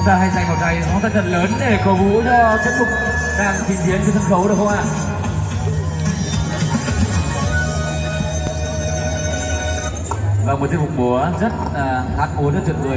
Chúng ta hãy dành một tràng pháo tay thật lớn để cổ vũ cho tiết mục đang trình diễn trên sân khấu được không ạ? Và một tiết mục múa rất à, hát múa rất tuyệt vời.